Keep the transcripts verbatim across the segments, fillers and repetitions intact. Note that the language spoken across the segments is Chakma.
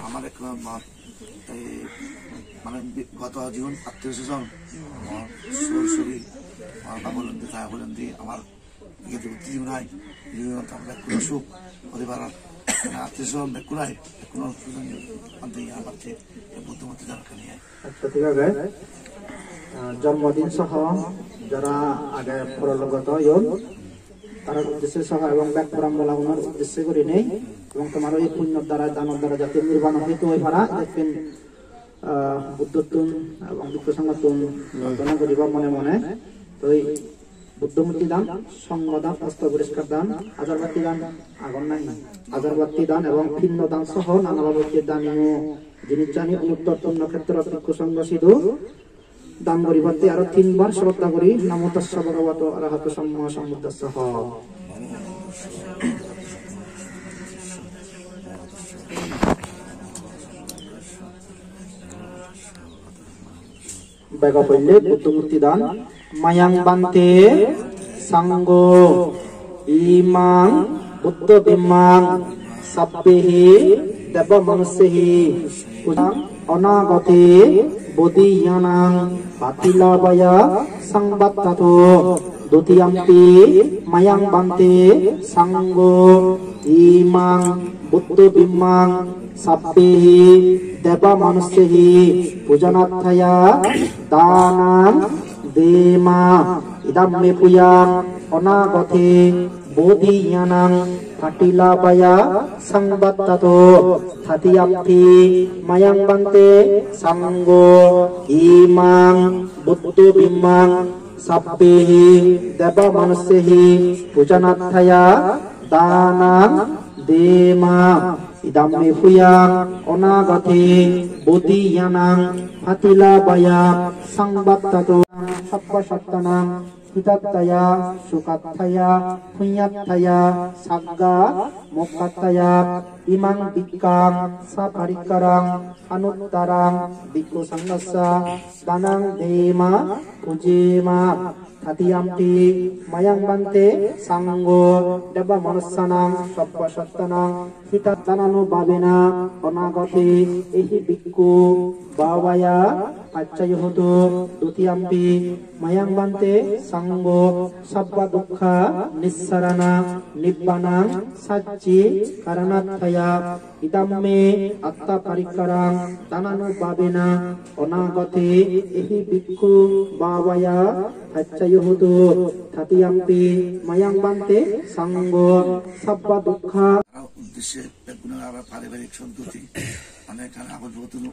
Amar ekku amar ei mane bi-, goto jigun attiyo swajon, amar sor suri, amar baba bondi, dada bondi, amar iyot utti jigun ai, jigun amar ekku suk poribaror, mane attiyo swajon ekku ai, ekku no swajon ante amar je ei Buddho murti dan kani ai. Accha, thik age. Ah, jonmodin soho jara age porologoto oyon, tarar uddesye soho ebong bek porambolagunor uddesye gurinei ebong tomar oi punyor darai, danor darai jate nirban hetu oi para, edokken, ah, Buddhottun ebong Bhikkhu Sanghottun prarthona guribo mone mone. Toi Buddho murti dan, Sangho dan, osto poriskar dan, ajar batti dan agon nahi? Ajar batti dan ebong pinno dan soho nana babottir daniyo jinissani onuttor punno khetrot Bhikkhu Sangho sidu dan guribatte aro tinbar sroddha guri, Namo tassa bhagavato arahato samma sambuddhassa. Bego poille Buddho murti dan. Mayang bhante sangho imang Buddho dhimmang sabbehi deva manussehi pujang anagate bodhiyanang patilabhaya samvattato. Dutiyampi mayang bhante sangho imang Buddho dhimmang sabbehi deva manussehi pujanatthaya danang dema. Idam me bhuyang anagate bodhiyanang patilabhaya samvattato. Tatiyampi mayang bhante sangho imang Buddho dhimmang sabbehi deva manussehi pujanatthaya danang dema. Idam me bhuyang anagate bodhiyanang patilabhaya samvattato. Sabba sattanang hitattaya sukattaya punyattaya sagga mokkhattaya imang bhikkhaṃ saparikkhāraṃ anuttarāṃ Bhikkhu Sanghassa danang dema pujema. Tatiyampi mayang bhante sangho deva manussanang sabba sattanang hitattaya dananubhāvena anagate ehi bhikkhu bhavāya paccayo hotu. Dutiyampi mayang bhante sangho sabba dukkha nissarana nibbānaṃ sacchikaraṇatthaya. Idam me attha parikkharam dananubhavena anagate ehi bhikkhu bhavaya paccayo hotu. Tatiyampi mayang bhante sangho sabba dukkha. Uddesye bekkune aro paribarik sontuti mane ekkan agoj botun.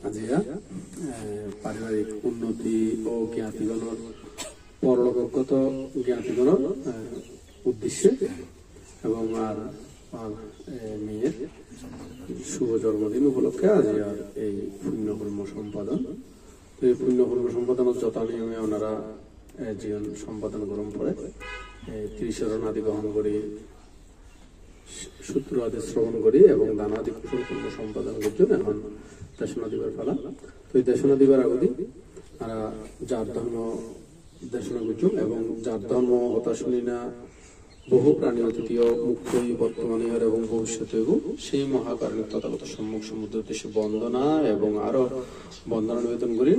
Ajiya, eh, paribarik unnoti o gyatigonor, porologogoto gyatigonor, eh, uddesye ebong ar, ar, eh, meyer subo jormodin upolokke ajiya ei punyo kormo sompadon. To ei punyo kormo sompadonot jotha niyome onara, eh, jiyan sompadon goron pore, eh, trishoron adi grohon gori, sutro adi srobon gori ebong dana adi kusol kormo sompadon gojjon. Ehon desona dibar pala. To ei desona dibar agodi tara jar dhormo desona gojjon ebong jar dhormo hotha suni na bohu prani otitiyo mukto oibo, bortomane oibo ebong bhobissote oibo, sei mohakarunik Tothagoto Sommok Sombuddhor uddesye bondona ebong aro bondona nibedan gori.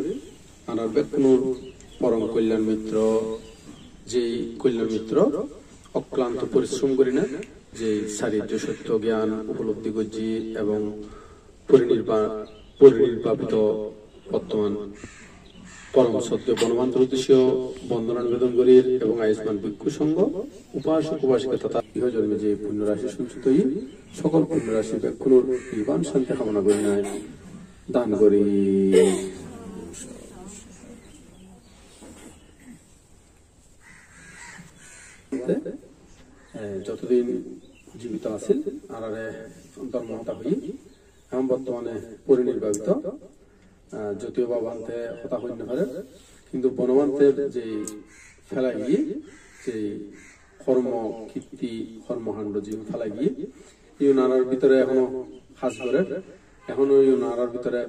Arar bekkunor porom kolyan mitro, jei kolyan mitro oklanto porishrom gurinei jei sari arjo sotto gyan upolobdhi gojje ebong porinirba-, porinirbapito bortoman porom soddo Bonobhanter uddesye bondona nibedan gorir ebong Ayushman Bhikkhu Songho, upasok upasika totha iho jonme je punyo rasi sonchito oye, sokol punyo rasi bekkunor nirban shanti kamona gurinei dan gori. Eh, jotodin jibito asil, arare dhormo hotha hoye, ehon bortomane porinirbapito, eh, jodio ba bhante hotha hoi no parer, kintu Bonobhanter je phelai giye, je kormo kirti, kormo kando je phelai giye, iyun arar bidire ehono haj gorer, ehono iyun arar bidire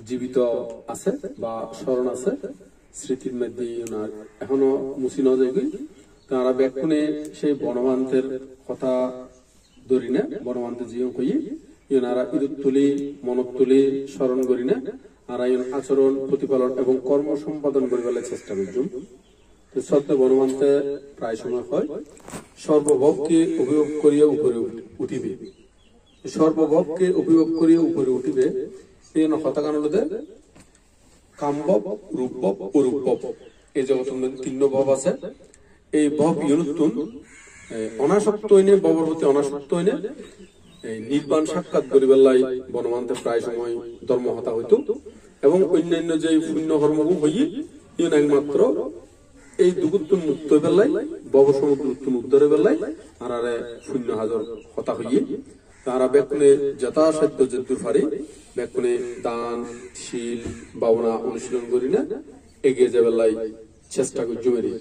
jibito ase ba soron ase, sritir moddhe iyun ar ehono muchi no jai goi. To ara bekkune sei Bonobhanter hotha dhorine, Bonobhante jiyan hoye, Iyen ara idut tuli, monot tuli, soron gorine, ara iyen achoron, protipalon ebong kormo sompadon goriballe chesta gojjum. To soddo Bonobhante pray somoy hoy, "সর্বভবকে অভিভব করিয়া উপরে উঠিবে।" সর্বভবকে অভিভব করিয়া উপরে উঠিবে, iyen hodagan olode kambhob, rupbhob, orupbhob. Ei jogotor moddhe tinno bhob ase. Ei bhob iyonuttun, eh, onasokto oine, bhobor proti onasokto oine, ei nirban sakkat goribar lai Bonobhante pray somoy dhormo hoda hoito. Ebong onnanno je punno kormogun hoye, iyon ekmatro ei dugottun mukto oibar lai, bhobo somuddrottun uddar oibar lai, arare punno hajor hoda hoye. Tara bekkune jothasadhyo jeddur pari, bekkune dan, sil, bhabona onushilon gorine egiye jebar lai chesta gojjum eri.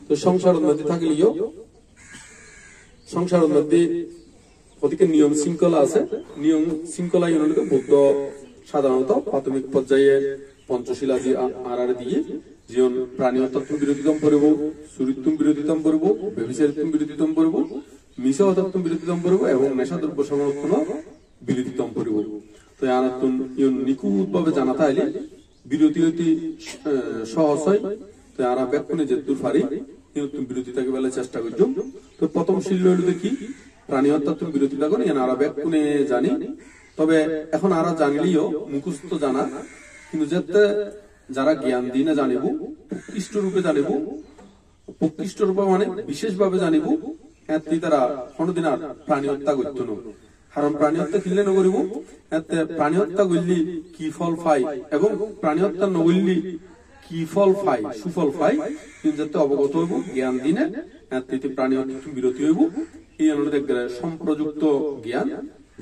To songsarot moddhe thagiliyo, songsarot moddhe hodekke niyom sringkhola ase, niyom sringkhola iyen olode Buddho sadharonoto prathomik porjaye Panchashila di a-, arare diye, jiyon prani hottattun biroti thom poribo, surittun biroti thom poribo, bebisarittun biroti thom poribo, misa hodattun biroti thom poribo ebong nesha drobbo sebonottun biroti thom poribo. To iyanattun iyon nikhut bhabe jana thaile biroti hoite, eh, sohoj oi. To ara bekkune jeddur pari, iyottun biroti thagiballe chesta gojjum. To prothom sil olode hi? Prani hottattun biroti thagon, iyan ara bekkune jani. Tobe ekhon ara janileo mukhosto jana, hintu jette jara gyan dine janibo, isto rupe janibo, prokristo rupe mane bishesh bhabe janibo, ette tara honodin ar prani hotta gotto no. Karon prani hotta kille no goribo, ette prani hotta golle hi phol pai ebong prani hotta no golle hi phol pai, suphol pai, iyen jette obogot oibo, gyan dine, ette te prani hottattun biroti oibo, iyen olode ekkere somprojukto gyan,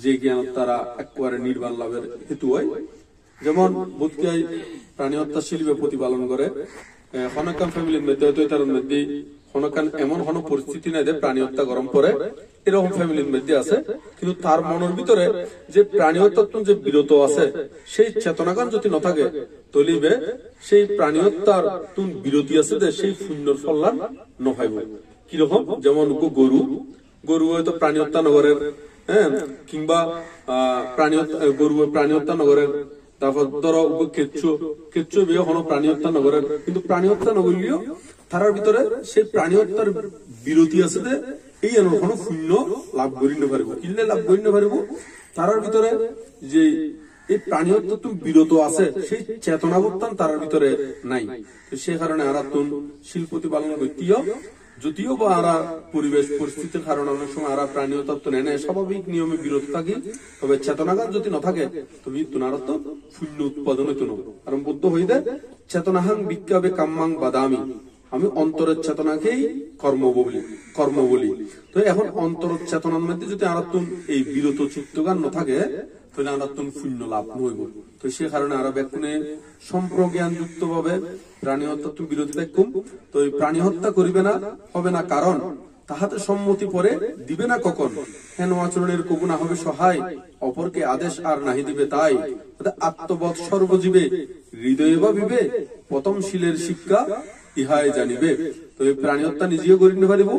je gyanot tara ekkere nirban labher hetu oi. Jemon, bodhgiyai prani hotta silibe protipalon gore, eh, hono ekkan family-r moddhe hoyto etarar moddhe hono ekkan emon hono poristiti nei de prani hotta goron pore, erokom family-r moddhe ase, hintu tar monor bidire je prani hottattun je biroto ase, sei chetonagan jodi no thage, tole ibe sei prani hottattun biroti ase de sei punnor phollan no paibo. Kirokom? Jemon ekko goru, goru hoyto prani hotta no gorer, eh, kingba, ah, prani hotta, eh, goru prani hotta no gorer. Tarpor dhoro ubo keccho, keccho ibe hono prani hotta no gorer. Hintu prani hotta no golleo tarar bidire sei prani hottar biroti ase de, ei iyanor hono punno labh gori no paribo. Kille labh gori no paribo? Tarar bidire je ei prani hottattun biroto ase, sei chetonabodhtan tarar bidire nei. To sei karone arattun sil protipalon gotte oi, jodio ba ara poribesh poristhitir karone onek somoy ara prani hottattun ene swabhabik niyome biroto thagi, tobe chetonagan jodi no thage, tobe ittun arattun punno utpadon oito no. Karon Buddho hoide, "Chetanahang bhikkhave kammang vadami." Ami ontorer chetonakeyi kormo boli, kormo boli. To ekhon ontoror chetonar moddhe jodi arattun ei biroto chittogan no thage, tole arattun punno labh no oibo. To sei karone ara bekkune sompogyan jukto bhabe prani hottattun biroti thakkum. To ei prani hotta koribe na, hobe na, karon তাহাতে সম্মতি পরে দিবে না কখন। হেন আচরণের কবু না হবে সহায়, অপরকে আদেশ আর নাহি দিবে তাই। অর্থাৎ আত্মবৎ সর্বজীবে হৃদয়ে ভাবিবে, প্রথম শীলের শিক্ষা ইহায় জানিবে। To ei prani hotta nijeyo gori no paribo,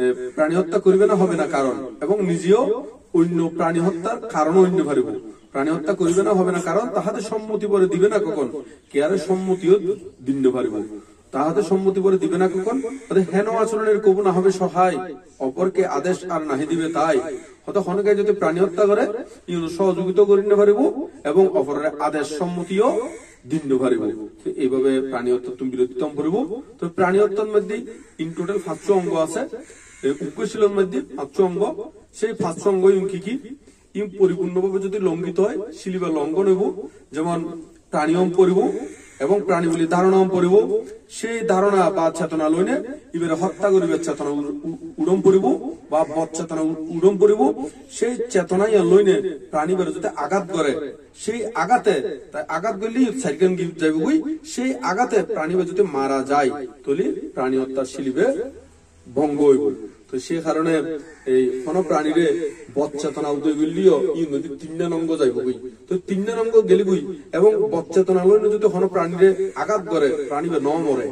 e, prani hotta koribe na, hobe na, karon, ebong nijeyo onno prani hottar karon oi no paribo. Prani hotta koribe na, hobe na, karon তাহাতে সম্মতি পরে দিবে না কখন, কেয়ারে সম্মতিও দিন no paribo। তাহাতে সম্মতি পরে দিবে না কখন, অর্থাৎ হেন আচরণের কবু না হবে সহায়, অপরকে আদেশ আর নাহি দিবে তাই। অর্থাৎ hono ekjone jodi prani hotta gore, iyan sohojogita gori no paribo ebong oporore adesh sommotiyo di no paribo. To ei bhabe prani hottattun biroti thom poribo. To prani hottar moddhe in total pachsho ongo ase, ei uggwa silor moddhe pachsho ongo, sei pachsho ongo iyan hi hi? Iyan poripurno bhabe jodi longito oi, sil ibe longhon oibo, jemon prani hom poribo, ebong prani boli dharona hom poribo, sei dharona ba chetona loine ibere hotta guribar chetona u-, u-, udon poribo, ba bod chetona u-, udon poribo, sei chetona iyan loine prani ibere jodi agat gore, sei agate, tai agat golle sarigan git jaibogoi, sei agate prani ibe jodi mara jai, tole prani hottar sil ibe bhongo oibo. To sei karone ei hono pranire bod chetona udoy golleyo iyan odi tinnan ongo jaibogoi. To tinnan ongo gelegoi ebong bod chetona loine jodi hono pranire agat gore, prani ibe no more.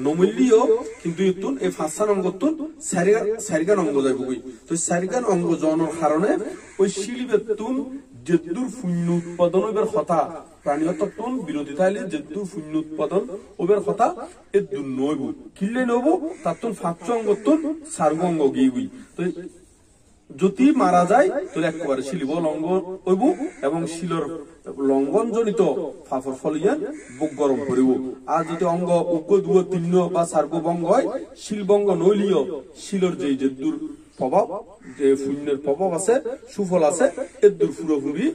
No morleyo hintu ittun ei pachshan ongottun sariga-, sarigan ongo jaibogoi. To sarigan ongo jonor karone oi sil ibettun Jeddur punyo utpadon oibar hotha, prani ottottun biroti thaile jeddur punyo utpadon oibar hotha, eddur no oibo. Kille no oibo? Tattun paccho ongottun sargo ongo giyegoi. To jodi mara jai, tole ekkobare silibo longon oibo ebong silor longon jonito papor phol iyan bhog goron poribo. Ar jodi ongo uggo duo tinno ba sargo bongo oi, sil bongo no oileyo silor je jeddur probab, je punyor probab ase, sufol ase, eddur puropuri,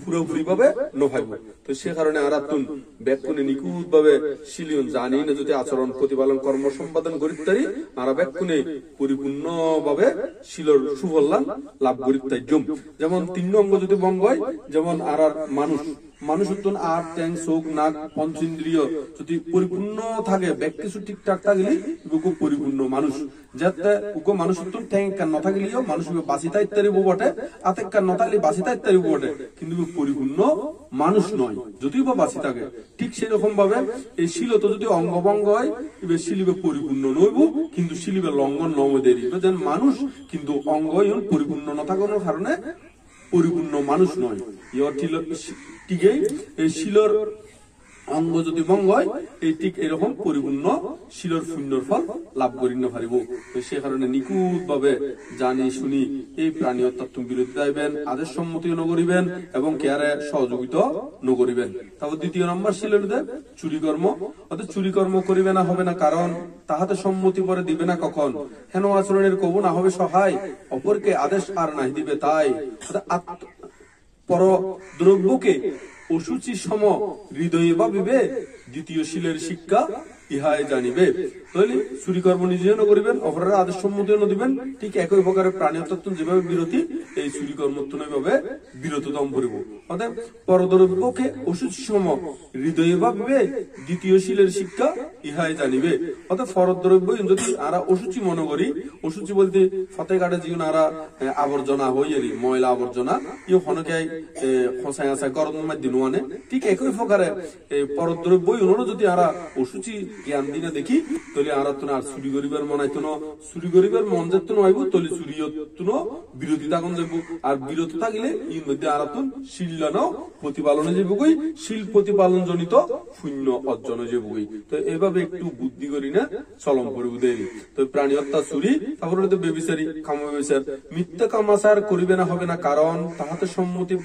puropuri bhabe no paibo. To se karone arattun bekkune nikut bhabe siliun jani ne jodi achoron protipalon kormo sompadon gorit pari, ara bekkune poripunno bhabe silor sufollan lab gorit paijjum. Jemon tinno ongo jodi bongo oi, jemon arar manuj, manujottun ar teng, sok, nak, ponchindriyo jodi poripunno thage, bek kichu thik thak thagile ibe ekko poripunno manuj. Jette uggo manujottun teng ekkan no thagileyo manuj ibe basi thai paribo bote, at ekkan no thagile basi thai paribo bote, kintu ibe poripunno manuj noi, jodi ba basi thage. Thik sei rokom bhabe ei silot jodi ongo bongo oi, ibe sil ibe poripunno no oibo, kintu sil ibe longon no obo deri. Ibe jen manuj, kintu ongo iun poripunno no thagonor karone poripunno manuj noi. Iyo tilo-, thik ei, ei silor ongo jodi bongo oi, ei thik ei rokom poripunno silor punyor phol lab gori no paribo. To se karone nikut bhabe jani suni ei prani ottottun biroti thaiben, ades sommotiyo no goriben ebong kiyare sohojogito no goriben. Tarpor ditiyo nombor sil olode চুরি কর্ম, অর্থাৎ চুরি কর্ম করিবে না, হবে না, কারণ তাহাতে সম্মতি পরে দিবে না কখন। হেন আচরণের কবু না হবে সহায়, অপরকে আদেশ আর নাহি দিবে তাই। অর্থাৎ আত্ম-, পরদ্রব্যকে অসুচি সম হৃদয়ে ভাবিবে, দ্বিতীয় শীলের শিক্ষা ইহায় জানিবে। তাহলে চুরি কর্ম নিজেও না করিবেন, অপরের আদেশ সম্মতিও না দিবেন, ঠিক একই প্রকারে প্রাণী অর্থাৎ যেভাবে বিরতি, এই চুরি কর্মত্ত এইভাবে বিরত দম পড়িব। অর্থাৎ পরদ্রব্যকে অসুচি সম হৃদয়ে ভাবিবে, দ্বিতীয় শীলের শিক্ষা ইহায় জানিবে। অর্থাৎ পরদ্রব্য যদি আমরা অসুচি মনে করি, অসুচি বলতে ফতেঘাটে যেগুলো আমরা, এ, আবর্জনা হই আর কি, ময়লা আবর্জনা, ইয়ে হনকে, এ, খোঁচায় আছায় গরম মাধ্যমে আনে, ঠিক একই প্রকারে এই পরদ্রব্য ইউনরও যদি আমরা অসুচি জ্ঞান দিনে দেখি, তাহলে আমরা তো আর চুরি করিবার মন আইতো না, চুরি করিবার মন যেত না আইব, তাহলে চুরিয়ত বিরতি থাকুন যাইব। আর বিরত থাকিলে এর মধ্যে আরাতুন শীল লানো প্রতিপালনে যাইব গই, শীল প্রতিপালন জনিত পুণ্য অর্জন যাইব গই। তো এইভাবে একটু বুদ্ধি করি না চলম পড়ব দেরি। তো প্রাণী হত্যা চুরি, তারপরে হলো তো ব্যভিচারী, কাম ব্যভিচার, মিথ্যা কামাচার করিবে না, হবে না, কারণ তাহাতে সম্মতি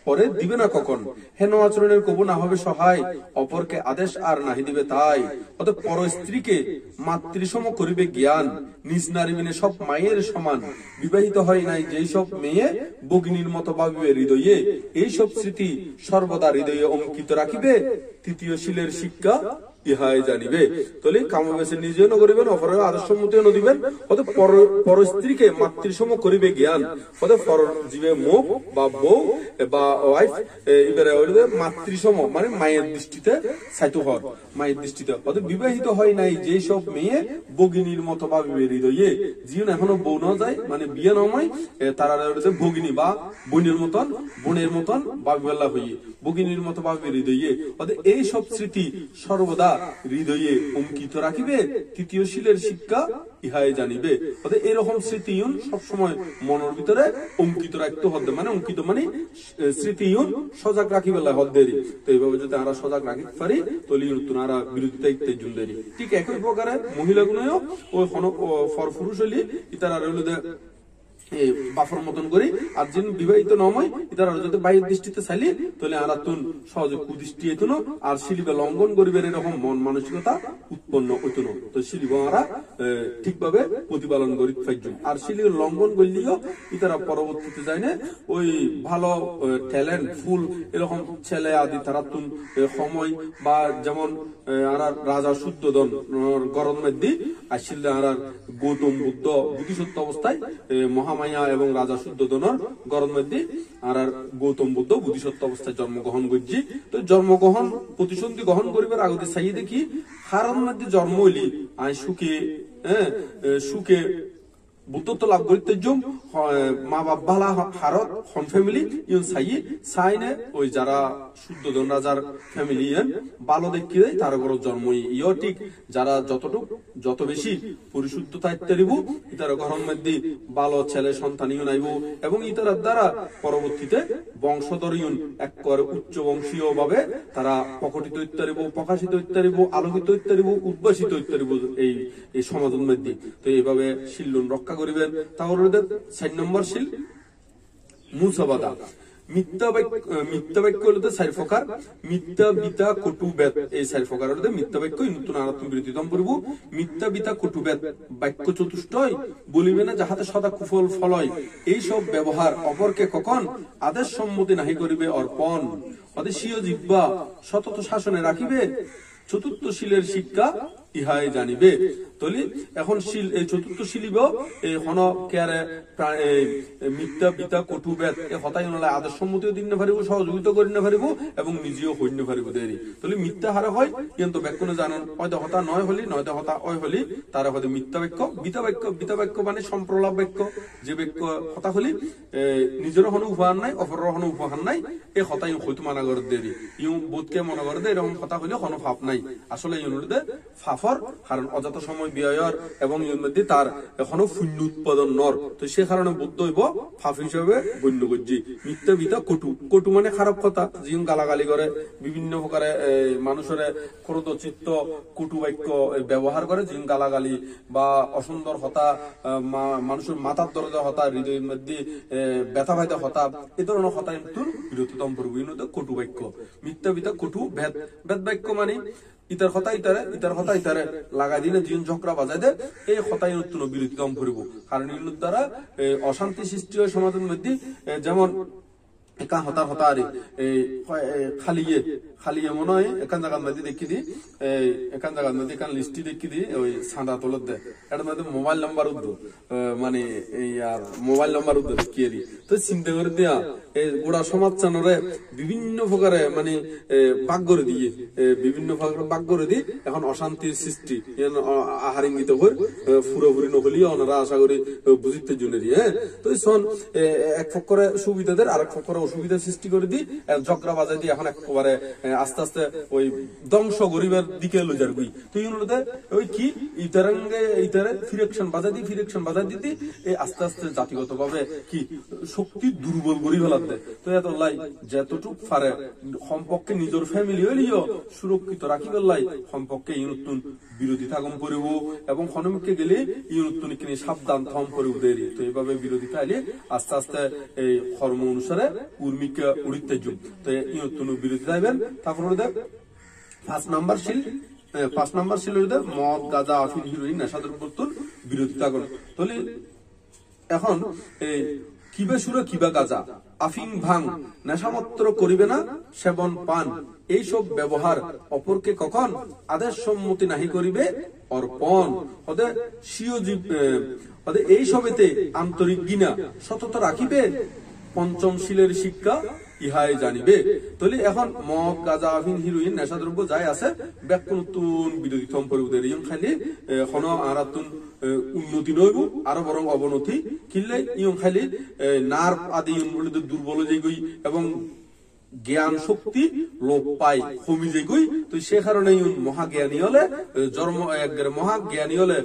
পরে দিবে না কখন। হেন আচরণের কবু না হবে সহায়, অপরকে আদেশ আর নাহি দিবে তাই। অতএব পর স্ত্রীকে মাতৃসম করিবে জ্ঞান, নিজ নারী বিনে সব মায়ের সমান। বিবাহিত হয় নাই যেই সব মেয়ে, ভগিনীর মতো ভাবিবে হৃদয়ে। এই সব স্মৃতি সর্বদা হৃদয়ে অঙ্কিত রাখিবে, তৃতীয় শীলের শিক্ষা ইহায় জানিবে। তাহলে কামাবেশে নিজেও না করিবেন, অপরের আদেশ সম্মতিও না দিবেন। অতএব পর, পর স্ত্রীকে মাতৃসম করিবে জ্ঞান। অতএব পর জীবে মুখ বা বউ বা ওয়াইফ, এ, ইবারে হইল যে মাতৃসম, মানে মায়ের দৃষ্টিতে চাইতে হর, মায়ের দৃষ্টিতে। অতএব বিবাহিত হয় নাই যেই সব মেয়ে, ভগিনীর মতো ভাবিবে হৃদয়ে। যিনি এখনো বউ না যায়, মানে বিয়ে না হয়, এ, তারা হইল যে ভগিনী বা বোনের মতন, বোনের মতন ভাবিবেলা হইয়ে। ভগিনীর মতো ভাবিবে হৃদয়ে। অর্থাৎ এই সব স্মৃতি সর্বদা হৃদয়ে অঙ্কিত রাখিবে, তৃতীয় শীলের শিক্ষা ইহায় জানিবে। অর্থাৎ এরকম স্মৃতি ইউন সবসময় মনের ভিতরে অঙ্কিত রাখতে হবে, মানে অঙ্কিত মানে, এ, স্মৃতি ইউন সজাগ রাখিবেলা হদ্দেরি। তো এইভাবে যদি আমরা সজাগ রাখতে পারি, তাহলে ইউন আমরা বিরোধিতা ইত্যাদি জুন দেরি। ঠিক একই প্রকারে মহিলাগুলোও ওই হন-, ও, পরপুরুষ হইলে ইতারা রইল যে এই বাপর মতন করি, আর যিনি বিবাহিত নময়, ইতারা যদি বাহির দৃষ্টিতে চাইলি, তাহলে আরাতুন সহজে কুদৃষ্টি হইতো না, আর সিলিবে লঙ্ঘন করিবার এরকম মন মানসিকতা উৎপন্ন হইতো না। তো সিলিব আমরা, এ, ঠিকভাবে প্রতিপালন করি পাইজুম। আর সিলিবে লঙ্ঘন করলেও ইতারা পরবর্তীতে যায় না, ওই ভালো, এ, ট্যালেন্ট ফুল এরকম ছেলে আদি তারাতুন, এ, সময় বা যেমন এ, আরার রাজা শুদ্ধোদন, ওর গরম মধ্যে আসিল আরার গৌতম বুদ্ধ বোধিসত্ত্ব অবস্থায়, এ, মহামায়া এবং রাজা শুদ্ধোদনর গরম মধ্যে আরার গৌতম বুদ্ধ বোধিসত্ত্ব অবস্থায় জন্মগ্রহণ করছি। তো জন্মগ্রহণ, প্রতিসন্ধি গ্রহণ করিবার আগতে চাইয়ে দেখি, হারর মধ্যে জন্ম হইলি, আই সুখে, হ্যাঁ, এ, সুখে Buddhotto lab goritte jum, ho-, ma bap bala ha-, harot, hon family, iyun sayi, saine oi jara Suddhodon rajar family iyen balo dekkide tar ghorot jonmo oye. Iyo thik jara jototuk, joto besi porisuddho thakte paribo, itar ghoror moddhe balo chele sontan iyun aibo, ebong itar dara porobortite bongsodhor iyun ekkore uccho bongshiyo bhabe tara prokotito oitte paribo, prokashito oitte paribo, alokito oitte paribo, udbhasito oitte paribo ei, ei somajor moddhe. To eibabe sillun rokka goriben. Ta porede sar nombor sill, musabada. Mittha bak-, eh, mittha bakko olode sar prokar, mittha, bitha, kotu, bet, ei sar prokar olode mittha bakko, inuttun arattun biroti thom poribo. Mittha, bitha, kotu, bet, bakko chotushtoy bolibe na, jahate soda kufol phol oy, ei sob bebohar, oporke kokon, ades sommoti nahi koribe, orpon, ode siyo jibba sototo sasone rakhibe, chotuttho siler sikka ihaye janibe. Toli ekhon sil, ei chotuttho sil ibo, ei hono kiyare pra-, ei, ei mittha, bitha, kotu, bet, ei hotha igun ole ades sommotiyo di no paribo, sohojogitayo gori no paribo, ebong nijeyo hoi no paribo deri. Toli mittha hare hoi, iyan to bekkune janon, oide hotha noi holi, noide hotha oi holi, tare hoide mittha bakko, bitha bakko, bitha bakko mane somprolap bakko, je bakko hotha holi, ei, nijero hono upohar nai, oporor hono upohar nai, ei hotha iyan hoito mana gore deri. Iyan bodhke mone gore de, erokom hotha hole hono pap nai. Asole iyan olode papor, karon ojoto somoy biyoy or, ebong iyan moddhe tar hono punyo utpadon nor. To se karone Buddho ibo pap hisabe gonno gojje. Mittha, bitha, kotu. Kotu mane harap hotha, jiyan galagali gore, bibhinno prokare, ei, manujore krodo chitto kotu bakko, ei, bebohar gore, jiyan galagali ba osundor hotha, eh, ma-, manujor mathat dhore de hotha, hridoyor moddhe, eh, betha pai de hotha, ei dhoronor hothattun biroti thom poribo, iyan olode kotu bakko. Mittha, bitha, kotu, bet, bet bakko mane itar hotha itare, itar hotha itare lagai dine jiyan jhogora bajai de, ei hotha iyanottuno biroti thom poribo. Karon iyanor dara, eh, oshanti sristi oy somajor moddhe, eh, jemon ekkan hotar hotha ari, ei, hoi, ei, Kaliye, Kaliye mone oi ekkan jagat moddhe dekkidi, ei, ekkan jagat moddhe ekkan listi dekkidi, oi chanda tulodde. Etar moddhe mobile number uddo, eh, mane, ei, ar mobile number uddo dekkidi. To sinte gori diya, ei, gora somajchanore bibhinno prokare, mane, eh, bhag gori diye, eh, bibhinno prokare bhag gori di, ekhon oshantir sristi. Iyan, o, ahar ingit hor, eh, purapuri no holi, onora asha gori, eh, bujitte juneri, eh. To son, eh, ek pokkore subida der, arek pokkore osubida sristi gori di, eh, jhogora bajai di, ekhon ekkobare, eh, aste aste oi dhongso goribar dike loi jar goi. To iyan olode oi ki, itarange, itare friction bajai di, friction bajai di di, ei aste aste jatigoto bhabe ki shokti durbol gori feladde. To etollai jototuk pare, hom pokke nijor family oleyo surokkito rakhibar lai, hom pokke iyanuttun biroti thagon poribo, ebong hono mukke gele iyanuttun ikkini sabdhan thom poribo deri. To eibabe biroti thaile aste aste ei hormo onusare urmikka uritte jum. To iyanuttun biroti thaiben, ta porede paanch number sil, eh, paanch number sil olode mod, gaja, afin, heroin, nesha drobbottun biroti thagon. Tole ekhon ei kiba suro kiba gaja, afin, bhang, nesha matro koribe na, sebon, pan, ei sob bebohar, oporke kokon, ades sommoti nahi koribe, orpon, hode siyo jib-, eh, hode ei sobete antorik gina, sototo rakhibe, ponchom siler sikka, ihaye janibe. Tole ekhon mod, gaja, afin, heroin, nesha drobbo jai ase, bekkunottun biroti thom poribo deri. Iyan khaile, eh, hono arattun, eh, unnoti no oibo, aro borong obonoti. Kille iyan khaile, eh, nerve adi iyan olode durbol oi jai goi, ebong gyan shokti lop pai, homi jai goi. To se karone iyan mohagyani ole, eh, jormo, eh, ekkere mohagyani ole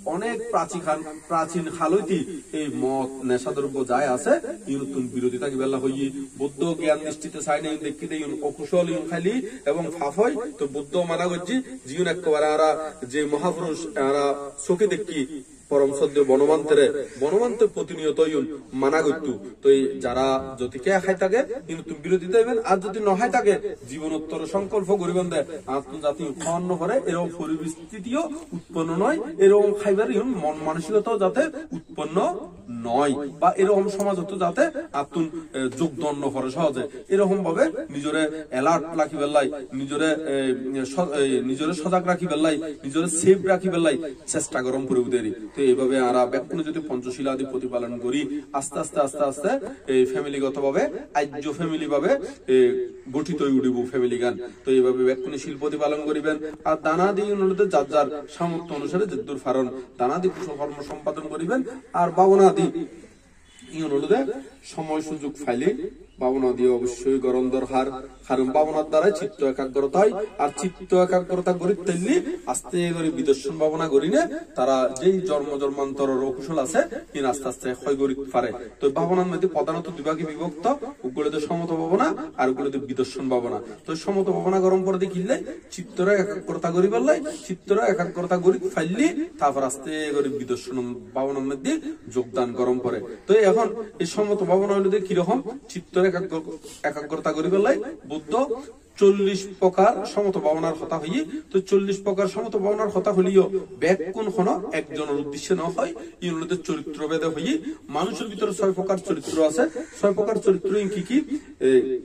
onek prachin, prachin hal oite ei mod, nesha drobbo jai ase, iyanuttun biroti thakibella hoye. Buddho gyan dristite saine iyan dekkide iyan okusol, iyan khaile ebong pap oi. To Buddho mana gojje, jiyan ekkobare ara je mohapurush ara soke dekki, porom sodde Bonobhantere, Bonobhante protiniyoto iyan mana gotto. To ei jara jodi ke khai thake, iyanuttun biroti thaiben, ar jodi no khai thake, jibonottor songkolpo goriben de, attun jati hon no pore, erokom poribestitiyo utponno noi, erokom khaibar iyan mon manosikota jate utponno noi, ba erokom somajot jate attun, eh, jog don no pore sohoje. Erokom bhabe nijore alert rakhibar lai, nijore, eh, so-, eh, nijore sojak rakhibar lai, nijore safe rakhibar lai chesta goron puribo deri. To eibabe ara bekkune jodi Panchashila adi protipalon gori, aste aste, aste aste ei family goto bhabe, ajjo family bhabe, eh, gothito oi udhibo family gan. To ei bhabe bekkune silpodi palon goriben. Ar danadi olode jar jar samortho onusare jeddur paron danadi kushol kormo sompadon goriben. Ar bhabonadi iyen olode somoy sujog paile bhabonadi obossoi goron dorkar, karon bhabonar darai chitto ekagrota oi, ar chitto ekagrota gori thaile aste gori bidorshon bhabona gorine tara jei jormo jormantoror okusol ase, iyen aste aste hoi gori pare. To bhabonar moddhe prodhanot dui bhage bibhokto, uggulode somoto bhabona, ar uggulode bidorshon bhabona. To somoto bhabona goron porede killai, chittore ekagrota goribar lai, chittore ekagrota gori paile, tarpor aste gori bidorshon bhabonar moddhe jogdan goron pore. To ekhon ei somoto bhabona olode kirokom? Chittore ekagro-, ekagrota goribar lai Buddho chollish prokar somoto bhabonar hotha hoye. To chollish prokar somoto bhabonar hotha holeyo bekkun hono ekjonor uddeshe no hoi, iyen olode choritro bhede hoye. Manujor bhidire soy prokar choritro ase, soy prokar choritro iyen ki ki? E,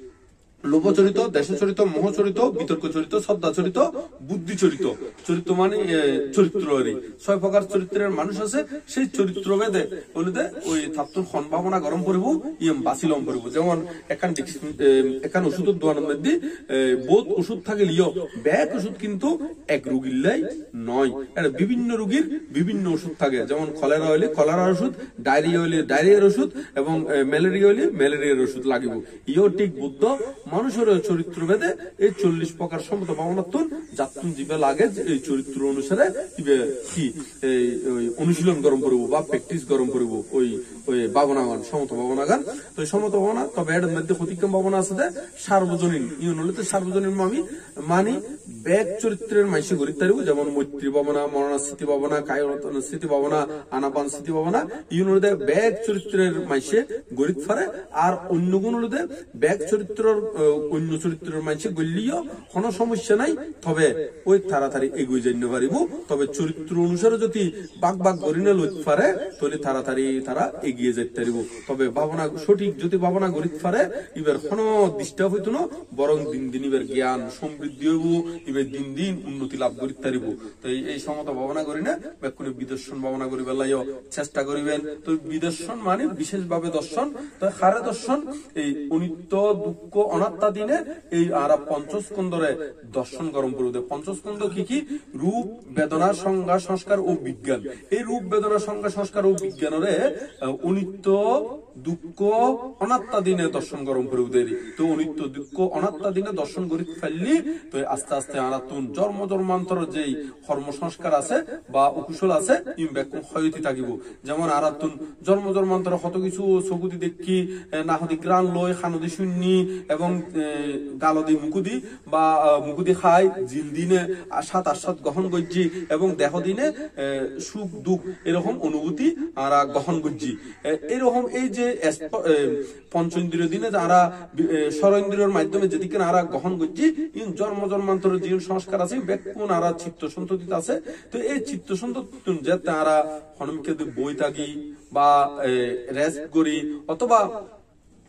lobho chorito, desho chorito, moho chorito, bitorko chorito, sroddha chorito, buddhi chorito. Chorito mane, e, choritro ar ki. Soy prokar choritror manuj ase, sei choritro bhede olode oi tattun hon bhabona goron poribo, iyen basi lon poribo. Jemon ekkan dic-, e, ekkan oshudor doganor moddhe, e, bohut oshud thageleyo, bek oshud kintu ek rugillai noi. Eta bibhinno rugir bibhinno oshud thage. Jemon cholera oile cholera oshud, diarrhea oile diarrhea oshud, ebong, e, malaria oile malaria oshud lagibo. Iyo thik Buddho manujor choritro bhede ei chollish prokar somoto bhabonattun jattun jibe lage, ei choritro onusare ibe ki, ei, oi onushilon goron poribo ba practice goron poribo, oi, oi bhabonagan, somoto bhabonagan. To somoto bhabona, tobe er moddhe hotikkan bhabona ase de sarbojonin, iyen olode sarbojonin mami, mane bek choritror manje gori paribo, jemon moitri bhabona, moronasthiti bhabona, kayoronasthiti bhabona, anapanasthiti bhabona, iyen olode bek choritror manje gori pare. Ar onnogun olode bek choritror, e, onno choritror manje golleyo hono somossya nai, tobe oi taratari egoi jai no paribo. Tobe choritro onusare jodi bhag bhag gori no loi pare, tole taratari tara egiye jai paribo. Tobe bhabona, sothik jodi bhabona gori pare, ibar hono disturb oito no, borong din din ibar gyan somriddhi oibo, ibe din din unnoti labh gori paribo. To ei, ei somoto bhabona gorine bekkune bidorshon bhabona goribar laiyo chesta goriben. To bidorshon mane bishesh bhabe dorshon. To hare dorshon? Ei onitto, dukkho, onatta dine ei ara ponchoskondore dorshon goron poribo de. Ponchoskondo ki ki? Rup, bedona, songga, songskar o bigyan. Ei rup, bedona, songga, songskar o bigyanore, eh, onitto, dukkho, onatta dine dorshon goron poribo de. To onitto, dukkho, onatta dine dorshon gori palle, to aste aste arattun jormo jormantor jei kormo songskar ase ba okusol ase, iyen bekkun hoi udi thagibo. Jemon arattun jormo jormantor hoto kichu sogudi dekki, eh, nahodi gran loi, hanodi sunni, ebong, eh, galodi mukudi ba, ah, mukudi hai, jil dine, ah, sat aswad gohon gojji, ebong deho dine, eh, suk duk erokom onubhuti ara gohon gojji. Eh, erokom ei je esp-, eh, poncho indriyo dine je ara bi-, eh, soro indriyor maddhome jedikken ara gohon gojji, iyen jormo jormantor jiyen songskar ase, bekkun ara chitto sontotit ase. To ei chitto sontotittun jette ara hono mikke di boi thagi ba, eh, rest gori, othoba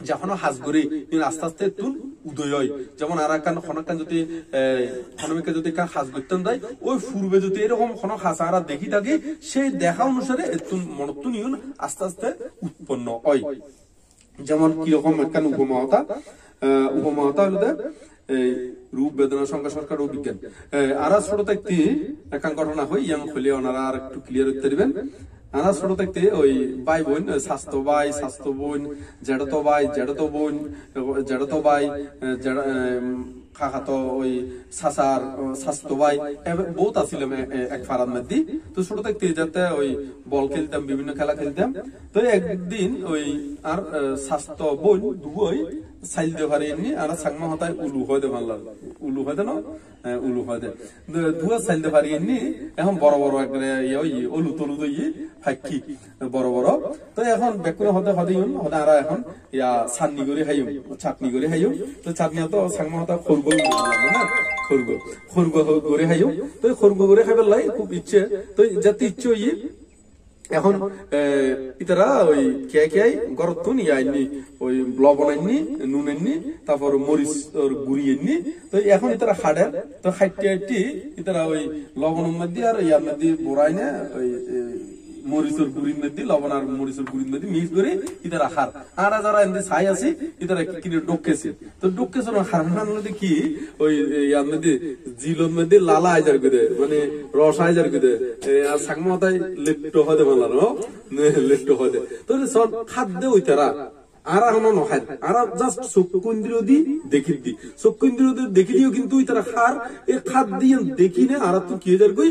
je hono haj gori, iyen aste aste ettun udoy oi. Jemon ara ekkan, hono ekkan jodi, eh, hono mikke jodi ekkan haj gotton jai, oi purbe jodi erokom hono haj ara degi thagi, sei dekha onusare ettun monottun iyen aste aste utponno oi. Jemon kirokom ekkan upoma hoda, eh, upoma hoda olode, ei rup, bedona, songga, songskar o bigyan. Eh, ara soto thakte ekkan ghotona hoi, iyan hoile onara ar ekku clear oi pariben. Ara soto thakte oi bhai bon, eh, sasto bhai, sasto bon, jedoto bhai, jedoto bon, eh, jedoto bhai, eh, jed-, em, kakato oi sasar, eh, sasto bhai, ebe bohut asilem e-, e-, ek parar moddhe. To soto thakte jette oi bol kheltam, bibhinno khela kheltam. To ekdin oi ar, eh, sasto bon dugoi sail de pari enni, ara Changma hodai ulu hoi de parlar. Ulu hoi de no? Eh, ulu hoi de. Du-, dugoi sail de pari enni, ekhon boro boro ekkere iye oi, ulu tulu doi, pakki, boro boro. To ekhon bekkune hode, hode iyen, hode ara ekhon iya chutney gori haiyum, chutney gori haiyum. To chutney to Changma hodai horgo gori haiyum, na? Horgo. Horgo ho-, gori haiyum. To horgo gori haibar lai hub icche. To jette icche oye, ekhon, eh, itara oi kiyai kiyai ghorottun iya enni, oi lobon enni, nun enni, tarpor moris or guri enni. To ekhon itara hader, to haitte haitte itara oi lobonor moddhe ar iyar moddhe borai ne, oi, eh, morisor gurir moddhe, lobon ar morisor gurir moddhe mix guri itara har. Ara jara indi sai asi, itara ki kine dokke si. To dokke sono har han moddhe ki, oi, iyar moddhe, jilor moddhe lala ai jar goi de, mane ros ai jar goi de. E, ar Changma tai letto hoi de mala, no? Ne, letto hoi de. To son khadde oi tara. Ara hono no hai. Ara just sokku indriyo di dekir di. Sokku indriyo di dekir diyo kintu itara har, e khadde iyan dekine ara tu ki oi jar goi,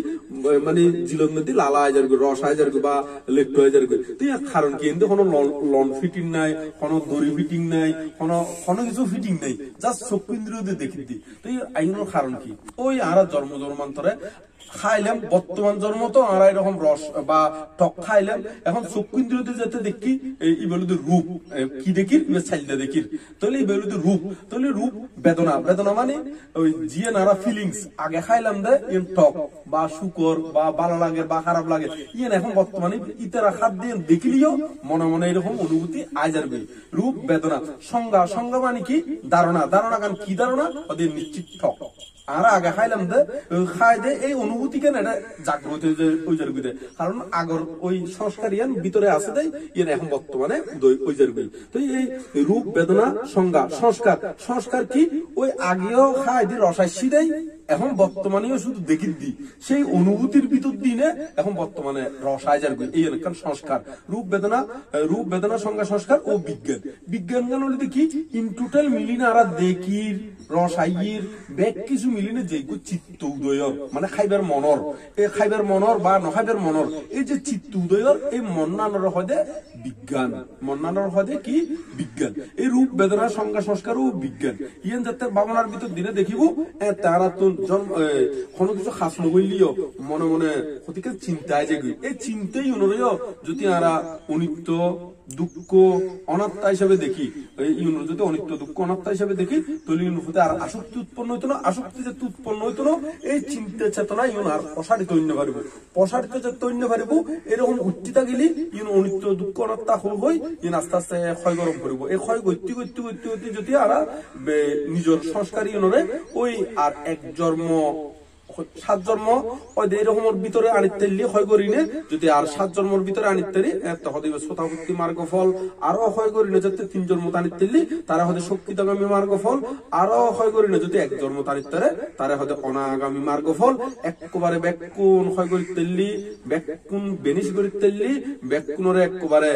mane jilor moddhe lala ai jar goi, ros ai jar goi, ba letto ai jar goi. To iyan karon ki? Indi hono lon, lon fitting nai, hono dori fitting nai, hono, hono kichu fitting nai. Just sokku indriyo di dekir di. To iyan ainor karon ki? Oi ara jormo jormantore hailem, bottoman jormo to ara erokom ros ba tok hailem, ekhon sokku indriyo di jete dekki, e, ibe olode rup, e, ki dekir? Ibe sailda dekir. Tole ibe olode rup, tole rup bedona, bedona mane oi jiyan ara feelings age hailam de, iyan tok ba sukor ba bala lager ba harap lager, iyan ekhon bottomane itara khadde iyan dekiliyo mone mone erokom onubhuti ai jar goi. Rup bedona, songga, songga mane ki? Dharona, dharona gan ki dharona? Ode nischit tok. Ara age hailam de, hai de ei onubhuti gan eta jagrot oi jar, oi jar goi de. Karon agor oi sanskar iyan bhitore ase de, iyan ekhon bottomane udoi oi jar goi. To ei rup, bedona, songga, sanskar. Sanskar ki? Oi ageyo hai de ros ai si de, ekhon bottomane o sudu dekir di. Sei onubhutir bhitor dine ekhon bottomane ros ai jar goi. Iyan ekkan sanskar. Rup, bedona, e, rup, bedona, songga, sanskar o bigyan. Bigyan gan olode ki? In total miline ara dekir, ros air, bek kichu miline je ekku chitto udoy or, mane haibar monor, e haibar monor ba no haibar monor, ei je chitto udoy or, ei monnanore hoi de bigyan. Monnanore hoi de ki? Bigyan. Ei rup, bedona, songga, sanskar o bigyan. Iyan jate bhabonar bhitor dine dekibo, e tarattun jon-, e, hono kichu haj no goilleyo mone mone hotikken chinta ai jai goi. Ei chinta iunoreyo jodi ara onitto, dukkho, onatta hisabe deki, ei iunore jodi onitto, dukkho, onatta hisabe deki, tole iunor proti ar asokti utponno oito na, asokti jete utponno oito na, ei chinta chetona iun ar prosarito oi no paribo. Prosarito jete oi no paribo, erokom utti thagile iun onitto, dukkho, onatta hoi hoi iun aste aste khoy goron poribo. Ei khoy goitte goitte goitte goitte jodi ara be-, nijor sanskar iunore oi ar ek jormo sat jormo, oi de erokomor bhitore anit telli khoy gorine, jodi ar sat jormor bhitore anit telli, e, to hode ibe sotapotti margo phol, aro khoy gorine jodi tin jormot anit telli, tare hode sokkitagami margo phol, aro khoy gorine jodi ek jormot anit telli, tare hode onagami margo phol, ekkobare bekkun khoy gori telli, bekkun benish gori telli, bekkunore ekkobare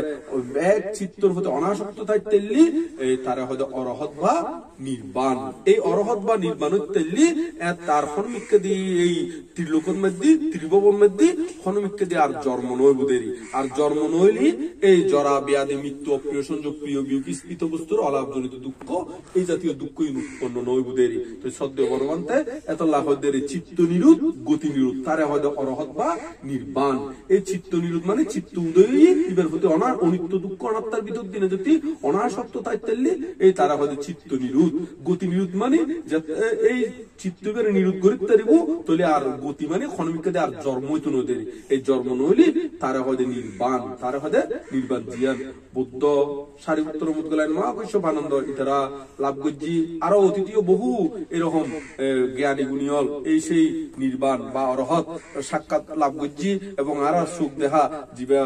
bek chittor proti onasokto thai telli, e, tare hode orohot ba nirban. Ei orohot ba nirban otte li, eh, tar hono mikkedi ei trilokor moddhe, tribhubon moddhe hono mikkedi ar jormo no oibo deri. Ar jormo no oile ei jora, byadhi, mrittu, opriyo sonjog, priyo biyog, ispito bostur olap jonito dukkho, ei jatiyo dukkho iun utponno no oibo deri. To soddo Bhogobante etolla hoi deri chitto nirud, goti nirud, tare hoi de orohot ba nirban. Ei chitto nirud mane chitto udoy oye, ibar proti ona-, onitto dukkho anattar bhitor dine jodi onasokto thai telli, ei tare hoi de chitto nirud. Goti nirud mane je, e-, ei chitto ibare nirud gori paribo, tole ar goti mane hono mikkedi ar jormo oito no deri. Ei jormo no oile tare hoi de nirban, tare hoi de nirban jiyan. Buddho, Sariputro, Modgalayan, Maha Kashyap, Anando itara lab gojje, aro otitiyo bohu erokom, e, gyani guniyol ei sei nirban ba orohot sakkat lab gojje ebong aro suk deha jibe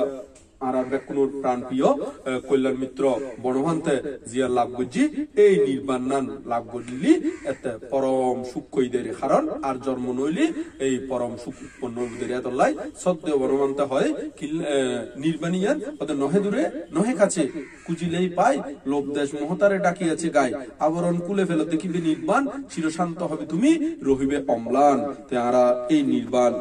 ara bekkunor pran priyo, e, Kolyan Mitro Bonobhante jiyan lab gojje, ei nirbannan lab gorile ette porom suk hoi deri, karon ar jormo no oile ei porom suk utponno oibo deri. Etollai soddo Bonobhante hoi, kil-, e, nirban iyan hode নহে দূরে নহে কাছে, খুঁজিলেই পাই, লোভ দ্বেষ মোহ তারে ডাকিয়াছে গায়। আবরণ খুলে ফেলো দেখিবে নির্বাণ, চিরশান্ত হবে তুমি, রহিবে অম্লান। Te ara ei nirban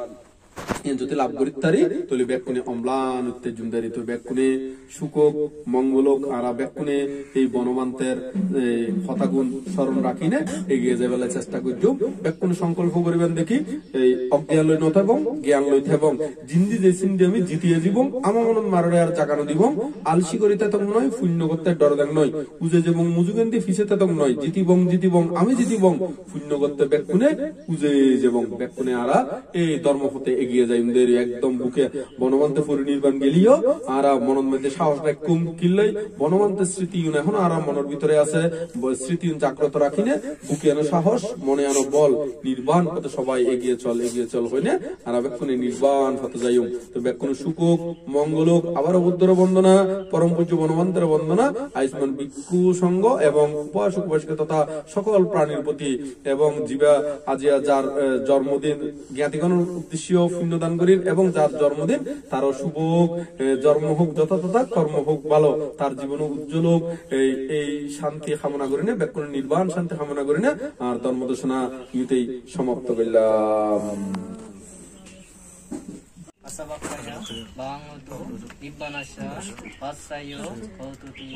iyan jodi lab gori pari, tole bekkune omlan utte jum deri, to bekkune suk ok, mongol ok, ara bekkune ei Bonobhanter ei hotagun soron rakhine egiye jebele chesta gojjong. Bekkune songkolpo goriben deki, ei ogyan loi no thebong, gyan loi thebong. Jindi je sindi ami jitiye jibong, ama monot marore ar jaga no dibong. Alsi gori tetong noi, punno gotte dor dang noi. Uje jebong mujugendi pise tetong noi. Jitibong, jitibong, ami jitibong. Punno gotte bekkune uje jebong, bekkune ara ei dhormo pothe egiye jai. Inderi ekdom buke Bonobhante porinirban geliyo, ara monot moddhe sahos ekkum killei, Bonobhante sritiyun ekhon ara monor bhidire ase, bo-, sritiyun jagroto rakhine, buke ano sahos, mone ano bol, nirban pothe sobai egiye chol, egiye chol hoine, ara bekkune nirban pothe jaiyum. To bekkune suk ok, mongol ok, abaro Buddhore bondona, porom pujjo Bonobhantere bondona, Ayushman Bhikkhu Sangha ebong upasok upasika totha sokol pranir proti ebong jiba ajiya jar, eh, jormodin, giyatigonor uddesyo punyo dan gorir ebong jar jormodin taro subo ok, eh, jormo hok joto totha, kormo hok bhalo, tar jibono ujjol ok, ei, ei shanti kamona gorine, bekkune nirban shanti kamona gorine, ar dhormo desona iyutei somapto gorillam. Asabakkhaya bhavantu nibbanassa paccayo hotu te.